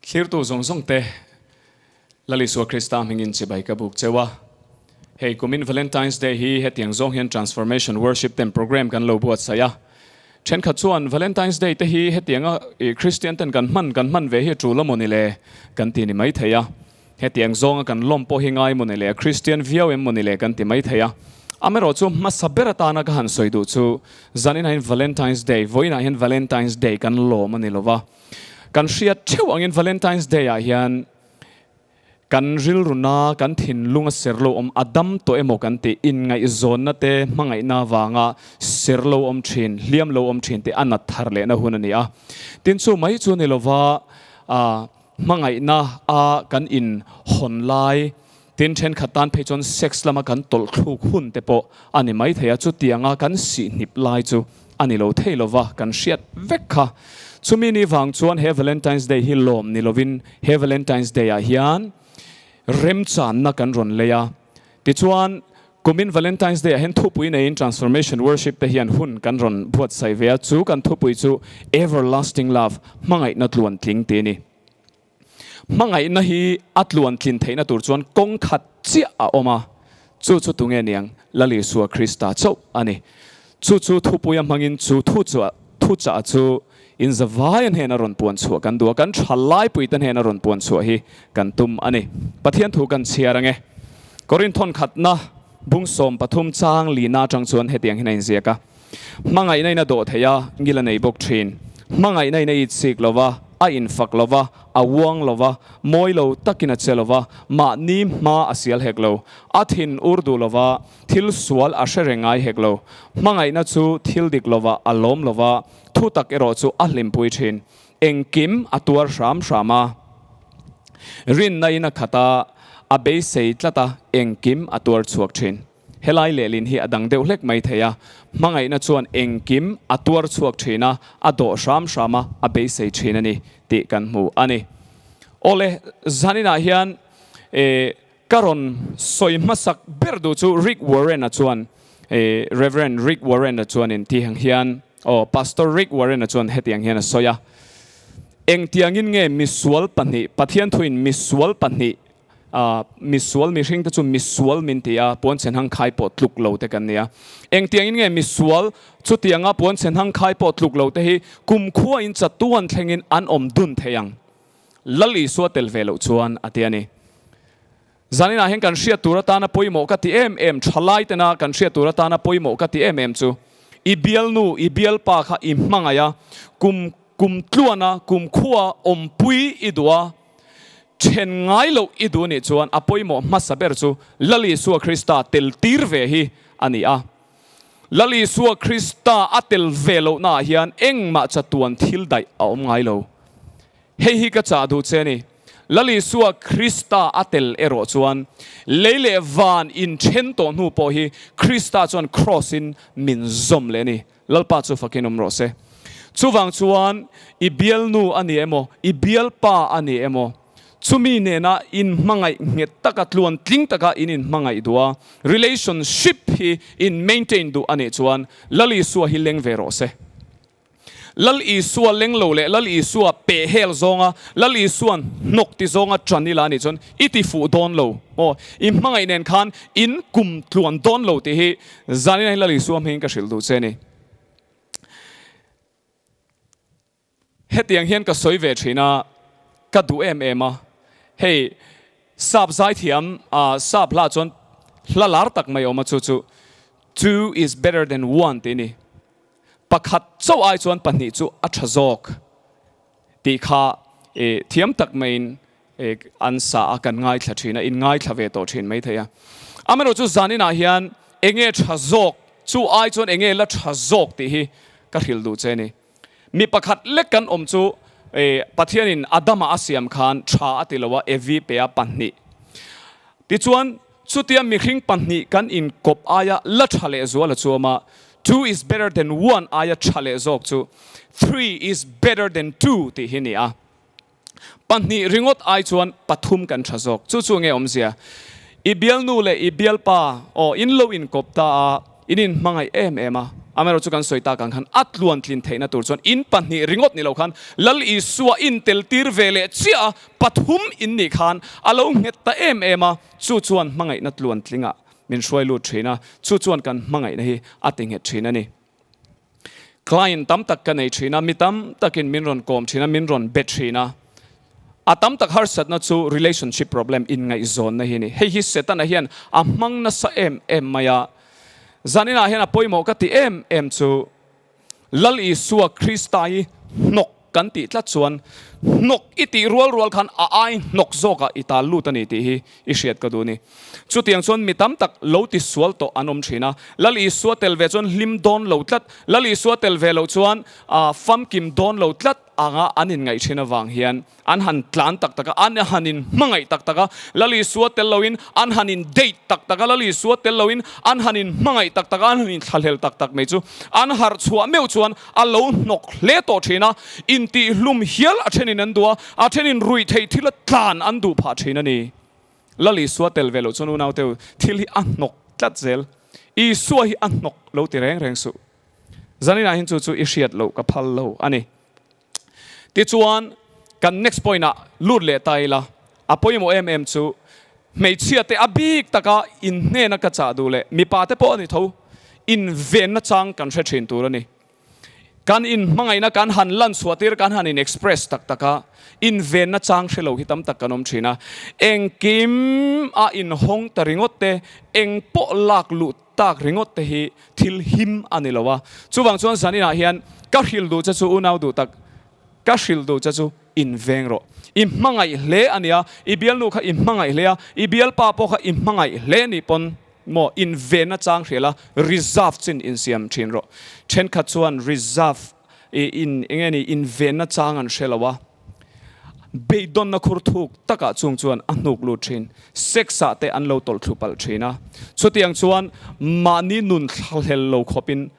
Thlirtu zawng zawng te Lal Isua Krista hmingin chibai ka buk cheu a. Hei kumin Valentine's Day hi hetiang zawng hian Transformation Worship ten program kan lo buatsaih a. Thenkhat chuan Valentine's Day te hi hetianga Christian ten kan hman kan hman ve hi a tul a mawni le kan ti ni maithei a. Hetiang zawnga kan lawm pawh hi ngai mawni le, Christian viau em mawni le kan ti maithei a. Amaherawhchu hmasa ber atana ka han sawi duh chu zaninah hian Valentine's Day, vawiinah hian Valentine's Day kan lawm a ni lova. Kan hriat theuh angin Valentine's Day ah hian kan rilruna, kan thinlunga ser lo awm a dam tawh emaw kan tih, inngaihzawnna te, hmangaihna avanga ser lo awm thin, hliam lo awm thin te a nat thar lehna hun a ni a. Tin chu mai chu ni lova, hmangaihna a kan in hawn lai, tin thenkhat tan phei chuan sex lama kan tawlh thluk hun te pawh a ni mai thei a, chutianga kan sihhnip lai chu a ni lo thei lova kan hriat vek kha. Chumi ni vang chuan he Valentine's Day hi lawm ni lovin he Valentine's Day ah hian remchanna kan rawn lei a. Tichuan kumin Valentine's Day ah hian thupui neiin Transformation Worship te hian hun kan rawn buatsaih ve a, chu kan thupui chu Everlasting Love, Hmangaihna Tluan Tling tih a ni. Hmangaihna hi a tluan tlin theihna tur chuan kawng khat chiah a awm a, chu chu tunge niang? Lal Isua Krista chauh a ni. Chu chu thupuia hmangin chu thu chu thuchah chu inzavaia hnena rawn puan chhuah kan duh a, kan tha laipuite hnena rawn puan chhuah hi kan tum a ni. Pathian thu kan chhiar ange. Korinthon khatna bung 13 chang lina atang chuan hetiang hian a inziak a. Hmangaihna in a dawh theih a, ngil a nei bawk thin. Hmangaihna in a itsik lo va, a infak lo va, a uang lo va, mawi lo takin a che lo va, mahni hma a sial hek lo. A thin ur duh lo va, thil sual a hre reng ngai hek lo. Hmangaihna chu thil dik lo va, a lawm lo va, thu tak erawh chu a hlimpui thin. Engkim a tuar hram hram a. Rinna in a khat a, a beisei tlat a, engkim a tuar chhuak thin. Helai lehlin hi a dang deuh hlek mai thei a, hmangaihna chuan engkim a tuar chhuak thin a, a dawh hram hram a, a beisei thin a ni tih kan hmu a ni. Awle, zaninah hian ka rawn sawi hmasak ber duh chu Rick Warren-a chuan, Rev. Rick Warren-a chuanin ti ang hian, aw, Pastor Rick Warren-a chuan hetiang hian a sawi a, Engtiangin nge misual pahnih, Pathian thuin misual pahnih A, misual mihring te chu misual min ti a, puanchhe hnang khai pawh tluk lo te kan ni a. Engtiangin nge misual chutianga puanchhe hnang khai pawh tluk lo te hi kumkhua in chatuan thlengin an awm dun thei ang? Lal Isua tel ve loh chuan a ti a ni. Zaninah hian kan hriat tur atana pawimawh ka ti em em, thalai tena kan hriat tur atana pawimawh ka ti em em chu, i bialnu, i bialpa kha i hmangaih a, kum kum tluana kumkhua awmpui i duh a, Then ngai loh i duh nih chuan a pawimawh hmasa ber chu Lal Isua Krista tel tir ve hi a ni a. Lal Isua Krista a tel ve lohnaah hian engmah chatuan thil daih a awm ngai lo. Hei hi ka chah duh che a ni. Lal Isua Krista a tel erawh chuan lei leh van inthen tawh hnu pawh hi Krista chuan Kraws-in min zawm leh a ni. Lalpa chu fakin awm rawh se. Chuvang chuan i bialnu a ni emaw, i bialpa a ni emaw, chumi nena inhmangaih nghet taka, tluan tling taka in inhmangaih duh a, relationship hi in maintain duh a nih chuan Lal Isua hi leng ve rawh se. Lal Isua leng lo leh Lal Isua peh hel zawnga, Lal Isua'n hnawk ti zawnga ṭan ila a nih chuan i ti fuh dawn lo maw? I hmangaih nen khan in kum tluan dawn lo tih hi Zanin ah hian Lal Isua hmingin ka hrilh duh che ni. Hetiang hian ka sawi ve thin a, ka duh em em a. Hei sap zaithiam sap hla chuan hla lar tak mai awm a chu chu Two is better than one tih a ni. Pakhat chauh ai chuan pahnih chu a tha zawk tih kha thiam tak maiin an sa a, kan ngaithla thin a, in ngaithla ve tawh thin maithei a. Amaherawhchu zaninah hian enge tha zawk, chu ai chuan enge la tha zawk tih hi ka hrilh duh che a ni. Mi pakhat lek kan awm chu Pathianin Adama a siam khan tha a ti lo a, Evi pe a pahnih. Tichuan, chutia mihring pahnih kan inkawp aia la tha leh zual a chuam a, two is better than one aia tha leh zawk chu three is better than two tih hi a ni a. Pahnih ringawt ai chuan pathum kan tha zawk. Chu chu nge awmzia? I bialnu leh i bialpa aw in lo inkawp ta a, in inhmangaih em em a. Amaherawhchu kan sawi tak ang khan a tluan tlin theihna tur chuan in pahnih ringawt ni lo khan Lal Isua intel tir ve leh chiah a, pathum in nih khan a lo nghet ta em em a, chu chuan hmangaihna tluan tlingah min hruai lut thin a, chu chuan kan hmangaihna hi a ti nghet thin a ni. Client tam tak ka nei thin a, mi tam takin min rawn kawm thin a, min rawn be thin a. A tam tak harsatna chu relationship problem, inngaihzawnna hi a ni. Hei hi Setana hian a hmang nasa em em mai a. Zaninah hian a pawimawh ka ti em em chu Lal Isua Krista hi hnawk kan tih tlat chuan hnawk i tih rual rual khan a ai hnawk zawkah i tal lut a ni tih hi i hriat ka duh a ni. Chutiang chuan mi tam tak lo ti sual tawh an awm thin a. Lal Isua tel ve chuan hlim dawn lo tlat, Lal Isua tel ve loh chuan famkim dawn lo tlat anga an inngaih thin avang hian an han tlan tak tak a, an han in hmangaih tak tak a, Lal Isua tel loin an han in date tak tak a, Lal Isua tel loin an han in hmangaih tak tak a, an han in thlahlel tak tak mai chu an harh chhuah meuh chuan a lo hnawk hle tawh thin a, intihhlum hial a thenin an duh a, a thenin ruih theih thila tlan an duh phah thin a ni. Lal Isua tel ve loh chuan unauteu thil hi a hnawk tlat zel. Isua hi a hnawk lo ti reng reng suh. Zaninah hian chu chu i hriat loh ka phal lo a ni. Tichuan, kan next point ah lut leh ta ila, a pawimawh em em chu hmeichhia te a bik taka inhnena ka chah duh leh mipa te pawh a ni tho, invenna chang kan hre thin tur a ni. Kan inhmangaihna kan han lan chhuah tir, kan han in express tak tak a, invenna chang hre lo hi tam tak kan awm thin a. Engkim a inhawng ta ringawt te, eng pawh lak luh tak ringawt te hi thil him a ni lo a. Chuvang chuan zaninah hian ka hrilh duh che chu unau duh tak, ka hrilh duh che chu inveng rawh. I hmangaih hle a nia, i bialnu kha i hmangaih hle a, i bialpa pawh kha i hmangaih hle ni pawn maw invenna chang hrial a, reserve chin insiam thin rawh. Thenkhat chuan reserve in enge ni invenna chang an hre lo a. Beidawnna khur thuk takah chung chuan a hnuk lut thin. Sex-ah te an lo tawlh thlu palh thin a. Chutiang chuan mahni nun thlahlel lo khawpin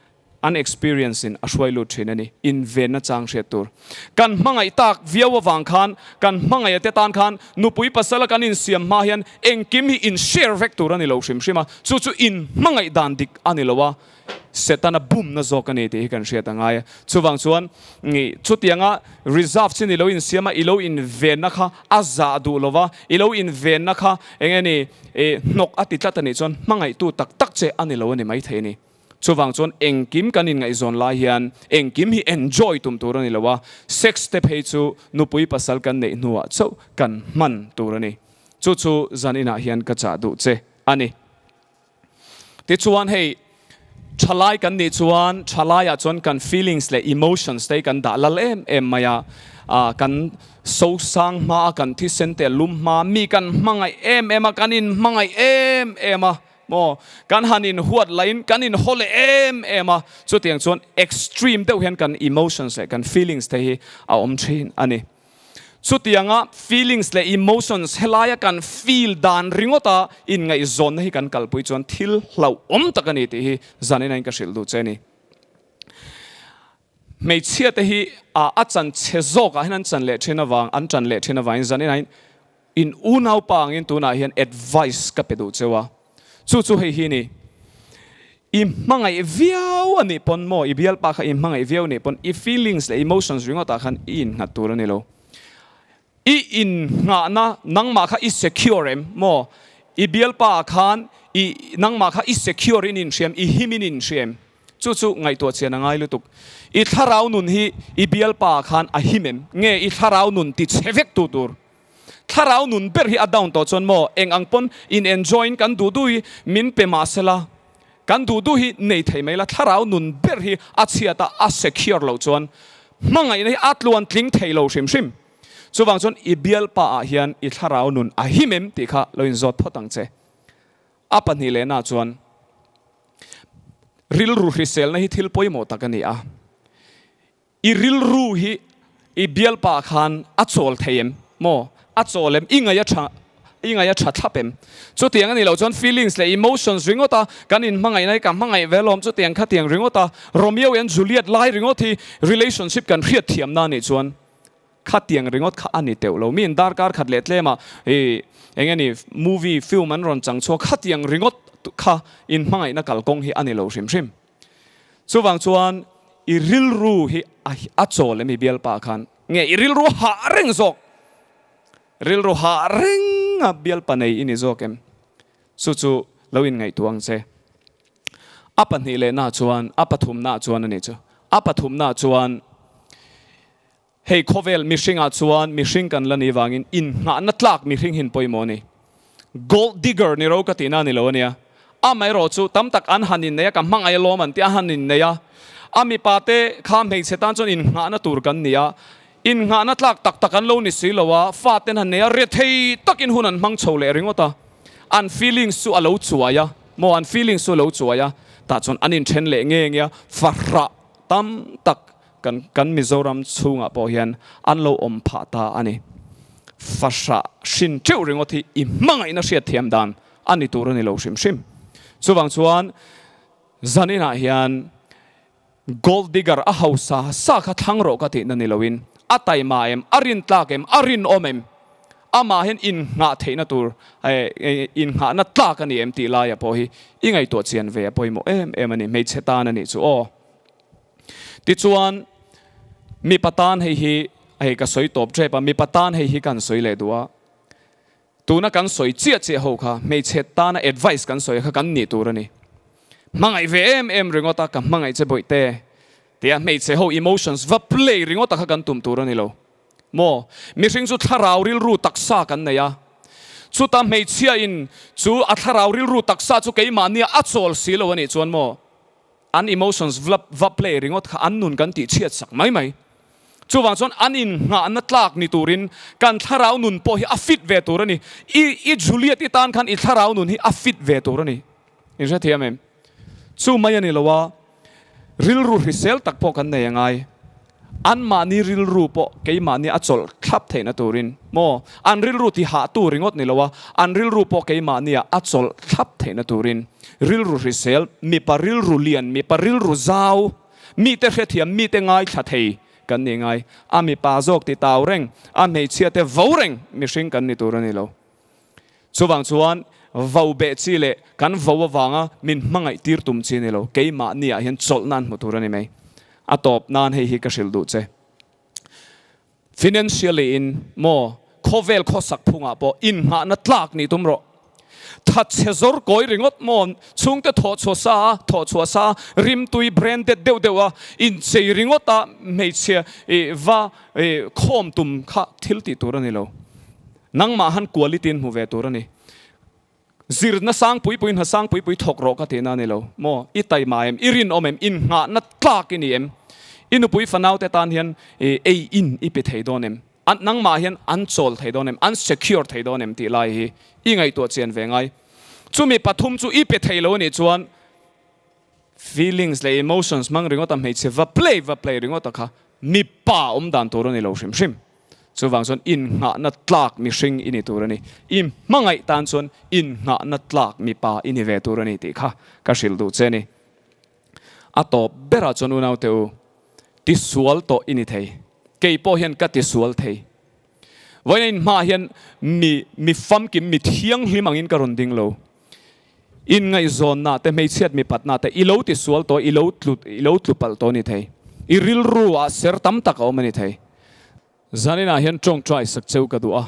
an experience-in a hruai lut thin a ni. Invenna chang hriat tur. Kan hmangaih tak viau avang khan, kan hmangaih te tan khan nupui pasala kan insiam hma hian engkim hi in share vek tur a ni lo hrim hrim a. Chu chu inhmangaih dan dik a ni lo a. Setana bumna zawk a ni tih hi kan hriat a ngai a. Chuvang chuan chutianga reserve chin i lo insiam a, i lo invenna kha a zah duh lo va, i lo invenna kha eng nge ni hnawk a ti tlat a nih chuan hmangaihtu tak tak che a ni lo a ni maithei a ni. Chuvang chuan engkim kan inngaihzawn lai hian engkim hi enjoy tum tur a ni lo a, sex te phei chu nupui pasal kan neih hnuah chauh kan hman tur a ni. Chu chu zan inah hian ka chah duh che a ni. Tichuan hei thalai kan nih chuan thalaiah chuan kan feelings leh emotions te hi kan dah lal em em mai a, kan sosang hma a, kan thisen te a lum hma, mi kan hmangaih em em a, kan inhmangaih em em a maw, kan han inhuat lahin kan inhaw leh em em a, chutiang chuan extreme deuh hian kan emotions leh kan feelings te hi a awm thin a ni. Chutianga feelings leh emotions helaia kan feel dan ringawta inngaihzawnna hi kan kalpui chuan thil hlauhawm tak a ni tih hi zanin ain ka hrilh duh che a ni. Hmeichhia te hi a chan chhe zawkah hian an chan leh thin avang an chan leh thin avangin zanin ain in unaupa angin tunah hian advice ka pe duh cheu a. Chu chu hei hi ni, I hmangaih viau a nih pawn maw, i bialpa kha i hmangaih viau a nih pawn i feelings leh emotions ringawtah khan i innghat tur a ni lo. I innghahna nangmah kha i secure em maw? I bialpa ah khan i nangmah kha i secure in inhriam, i him in inhriam. Chu chu ngaihtuah chian a ngai lutuk. I thlarau nun hi i bialpa ah khan a him em? Nge i thlarau nun ti chhe vek tu tur? Thlarau nun ber hi a down tawh chuan maw eng ang pawn in enjoy in kan duh duh hi min pe mah sela kan duh duh hi nei thei mai la thlarau nun ber hi a chhiat a a secure loh chuan hmangaihna hi a tluan tling thei lo hrim hrim. Chuvang chuan i bialpa ah hian i thlarau nun a him em tih kha lo in zawt phawt ang che. A pahnih lehna chuan rilru hriselna hi thil pawimawh tak a ni a. I rilru hi i bialpa khan a chawl thei em? Maw? A chawl em? I ngaih a tha, i ngaih a tha thlap em? Chutiang a nih loh chuan feelings leh emotions ringawt a kan inhmangaihna hi ka hmangaih ve alawm chutiang khatiang ringawt a Romeo and Juliet lai ringawt hi relationship kan hriatthiamna a nih chuan khatiang ringawt kha a ni teuh lo. Miin darkar khat leh tlema i eng nge ni movie film an rawn chang chhuak khatiang ringawt kha inhmangaihna kalkawng hi a ni lo hrim hrim. Chuvang chuan i rilru hi a chawl em i bialpa khan nge i rilru hah reng zawk? Rilru hah reng a bialpa nei i ni zawk em? Chu chu lo inngaihtuah ang che. A pahnih lehna chuan, a pathumna chuan a nih chu. A pathumna chuan hei khawvel mihringah chuan mihring kan la ni vangin innghahna tlak mihring hin pawimawh a ni. Gold digger ni ro ka tihna a ni lo a nia. Amaherawh chu tam tak an han innei a, ka hmangaih alawm an ti a, han innei a. A mipa te kha hmeichhe tan chuan innghahna tur kan ni a. Innghahna tlak tak tak an lo ni si lo a, faten han nei a, rethei takin hun an hmang chho leh ringawt a. An feelings chu a lo chuai a, maw an feelings chu a lo chuai a, tah chuan an inthen leh nge nge a, fahrah tam tak kan kan Mizoram chhungah pawh hian an lo awm phah ta a ni. Fahrah hrin teuh ringawt hi i hmangaihna hriatthiam dan a ni tur a ni lo hrim hrim. Chuvang chuan zaninah hian Gold digger a hausa sa kha thlang rawh ka tihna ni loin a taima em, a rintlak em, a rinawm em, amah hian innghah theihna tur innghahna tlak a ni em tih laia pawh hi i ngaihtuah chian ve a pawimawh em em a ni, hmeichhe tan a nih chu aw. Tichuan mipa tan hei hi hei ka sawi tawp tep a, mipa tan hei hi kan sawi leh duh a, tuna kan sawi chiah chiah ho kha hmeichhe tana advice kan sawi kha kan nih tur a ni. Hmangaih ve em em ringawt a, ka hmangaih che bawihte tia hmeichhe ho emotions va play ringawt a kha kan tum tur a ni lo maw? Mihring chu thlarau rilru taksa kan nei a, chuta hmeichhia in chu a thlarau rilru taksa chu keimahnia a chawl si lo a nih chuan maw an emotions va play ringawt kha an nun kan tih chhiat sak mai mai. Chuvang chuan an innghahna tlak ni turin kan thlarau nun pawh hi a fit ve tur a ni. I i Juliet i tan khan i thlarau nun hi a fit ve tur a ni. In hrethiam em? Chu mai a ni lo a, rilru hrisel tak pawh kan nei a ngai. Anmahni rilru pawh keimahni a chawlh thlap theihna turin maw? An rilru ti hahtu ringawt ni lo a, an rilru pawh keimahnia a chawlh thlap theihna turin rilru hrisel, mipa rilru lian, mipa rilru zau, mite hrethiam, mite ngaithla thei kan ni ngai. A mipa zawk ti tau reng, a hmeichhia te vo reng mihring kan ni tur a ni lo. Chuvang chuan vo beh chi leh kan vo avanga min hmangaih tir tum chi a ni lo. Keimahniah hian chawlh nan hmu tur a ni mai. A tawp nan hei hi ka hrilh duh che. Financially in maw khawvel khawsak phungah pawh innghahna tlak nih tum rawh. Thatchhe zawr kawi ringawt maw chhungte thawh chhuah sa a, thawh chhuah sa a, rimtui branded deuh deuh a, inchei ringawt a hmeichhia va khawm tum kha thil tih tur a ni lo. Nangmah han quality in hmu ve tur a ni. Zirna sang pui pui hna sang pui pui thawk rawh ka tihna a ni lo maw? I taima em? I rinawm em? Innghahna tlak i ni em? I nupui fanaute tan hian ei in i pe thei dawn em? An nangmah hian an chawl thei dawn em? An secure thei dawn em tih lai hi i ngaihtuah chian ve ngai. Chumi pathum chu i pe thei lo a nih chuan feelings leh emotions hmang ringawt a hmeichhe va play va play ringawt a kha mipa awm dan tur a ni lo hrim hrim. Chuvang chuan innghahna tlak mihring i ni tur a ni. I hmangaih tan chuan innghahna tlak mipa i ni ve tur a ni tih kha ka hrilh duh che a ni. A tawp berah chuan unaute u, tisual tawh i ni thei. Kei pawh hian ka tisual thei. Vawiin a inhmaah hian mi mi famkim, mi thianghlim angin ka rawn ding lo. Inngaihzawnna te, hmeichhiat mipatna te i lo tisual tawh, i lo tlu, i lo tlu palh tawh a ni thei. I rilru ah ser tam tak a awm a ni thei. Zaninah hian tawngtai sak cheu ka duh a,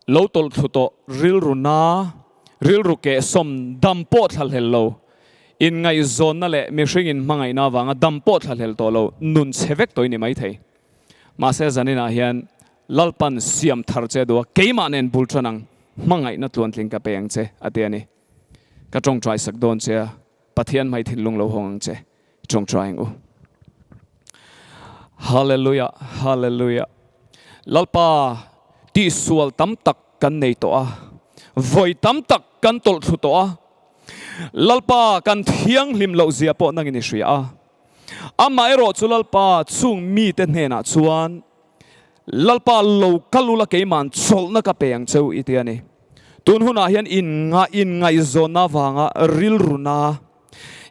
lo tawlh thlu tawh rilru na, rilru kehsawm dam pawh thla hlel lo, inngaihzawnna leh mihring inhmangaihna avanga dam pawh thla hlel tawh lo, nun chhe vek tawh i ni mai thei. Mahse zaninah hian Lalpan siam thar che duh a, keimah nen bul tan ang, hmangaihna tluantling ka pe ang che, a ti a ni. Ka tawngtai sak dawn che a, Pathian hmai thinlung lo hawng ang che, tawngtai ang u. Hallelujah, Hallelujah. Lalpa, tihsual tam tak kan nei tawh a, vawi tam tak kan tawlh thlu tawh a, Lalpa kan thianghlim loh zia pawh nangin i hria a, Amaherawh chu Lalpa chung mite hnenah chuan, Lalpa lo kal ula keima'n chawlhna ka pe ang cheu i ti a ni. Tun hunah hian innga inngaihzawnna avanga rilruna,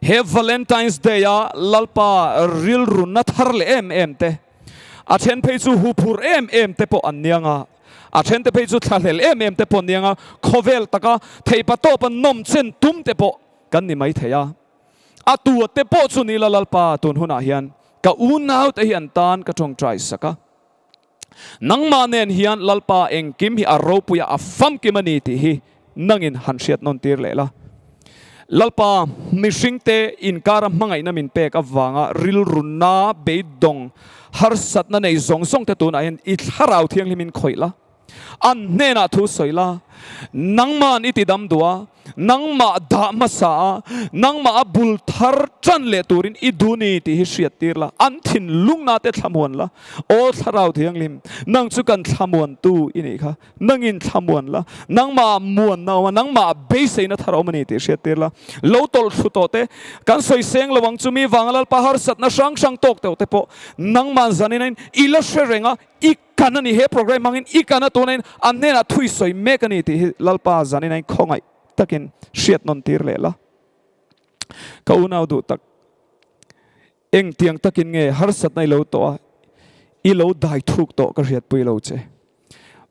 he Valentine's Day-a Lalpa rilruna thar leh em em te, a then phei chu huphurh em em te pawh an nia nga, a then te phei chu thlahlel em em te pawh an nia nga, khawvel taka theihpatawpa nawmchen tum te pawh kan ni mai thei a. A tu a te pawh chu ni la Lalpa tun hunah hian ka unau te hi an tan ka tawngtai sak a. Nangmah nen hian Lalpa engkim hi a ropuia a famkim a ni tih hi nangin han hriat nawn tir leh la. Lalpa mihringte inkara hmangaihna min pek avanga rilruna beidawng harsatna nei zawng zawng te tunah hian i thlarau thianghlimin khawih la. An hnenah thu sawi la, Nangma'n i ti dam duh a, nangmah dah hmasa a, nangmah a bul thar tan leh turin i duh ni tih hi hriat tir la, an thinlungna te thlamuan la. Aw Thlarau Thianghlim, nang chu kan thlamuantu i nih kha, nangin thlamuan la, nangmah muanna a awm a, nangmah beiseina thar a awm a ni tih hriat tir la. Lo tawlh thlu tawh te, kan sawi seng lo ang chu mi vanga Lalpa harsatna hrang hrang tawk teuh te pawh nangma'n zanin i la hre reng a, i Kan a ni, he program hmangin i kan a tunain an hnenah thui sawi mek a ni tih hi Lalpa zanin a inkhawngaih takin hriat nawn tir leh la. Ka unau duh tak, engtiang takin nge harsatna i lo tawh a, i lo dai thuk tawh ka hriatpui lo che.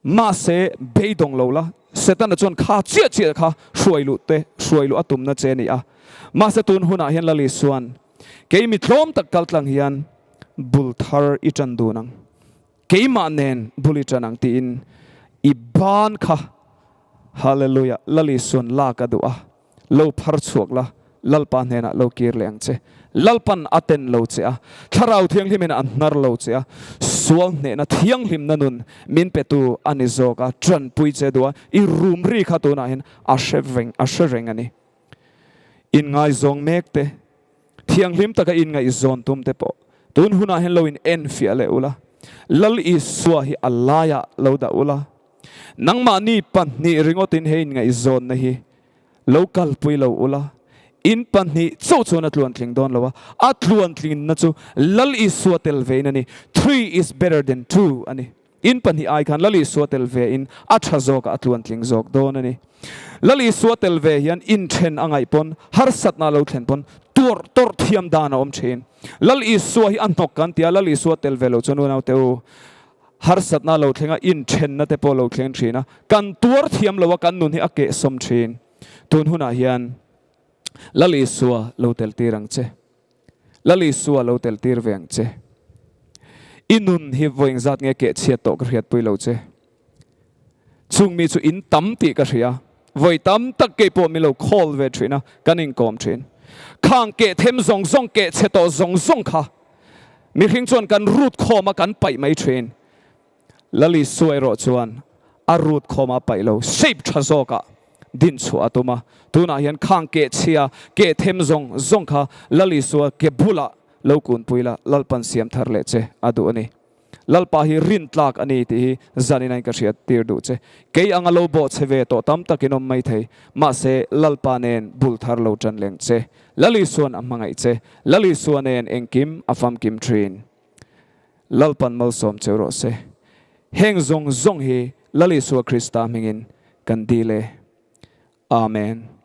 Mahse, beidawng lo la, Setana chuan kha chiah chiah kha hruai luh te, hruai luh a tumna che a ni a. Mahse tun hunah hian Lal Isua'n Kei mi tlawm tak kal tlang hian bul thar i tan dun ang, keimah nen bul i tan ang tiin i ban kha Hallelujah Lal Isuan lak a duh a, lo phar chhuak la, Lalpa hnenah lo kir leh ang che. Lalpan a ten lo che a, Thlarau Thianghlimin a hnar lo che a, sual hnehna thianghlimna nun min petu a ni zawk a, tanpui che duh a, i rum ri kha tunah hian a hre veng a hre reng a ni. Inngaizawng mek te, thianghlim taka inngaihzawn tum te pawh tun hunah hian lo in enfiah leh ula, Lal Isua hi a laiah lo dah ula, nangmahni pahnih ringawtin he inngaihzawnna hi lo kalpui lo ula, in pahnih chauh chuan a tluantling dawn lo a, a tluantlingna chu Lal Isua tel vein a ni, three is better than two a ni. In pahnih ai khan Lal Isua tel ve in a tha zawk a, a tluantling zawk dawn a ni. Lal Isua tel ve hian inthen a ngaih pawn, harsatna a lo thlen pawn tuarh tawrh thiam dan a awm thin. Lal Isua hi a hnawk kan ti a, Lal Isua tel ve lo chuan unaute u, harsatna a lo thleng a, inthenna te pawh a lo thleng thin a, kan tuar thiam lo a, kan nun hi a kehsawm thin. Tun hunah hian Lal Isua lo tel tir ang che. Lal Isua lo tel tir ve ang che. I nun hi vawi engzat nge keh chhiat tawh ka hriatpui lo che. Chung mi chu in tam tih ka hria. Vawi tam tak kei pawh min lo call ve thin a, kan inkawm thin. Khang keh them zawng zawng, keh chhe tawh zawng zawng kha mihring chuan kan rut khawm a, kan paih mai thin. Lal Isua erawh chuan a rut khawm a paih lo, shape tha zawkah din chhuah a tum a. Tunah hian khang keh chhia, keh them zawng zawng kha Lal Isua ke bulah lo kunpui la, Lalpan siam thar leh che a duh a ni. Lalpa hi rin tlak a ni tih hi zanin ain ka hriat tir duh che. Kei anga lo bawh che ve tawh tam takin awm mai thei, mahse Lalpa nen bul thar lo tan leng che. Lal Isua'n a hmangaih che. Lal Isua nen engkim a famkim thin. Lalpan malsawm cheu rawh se. Heng zawng zawng hi Lal Isua Krista hmingin kan dil e. Amen.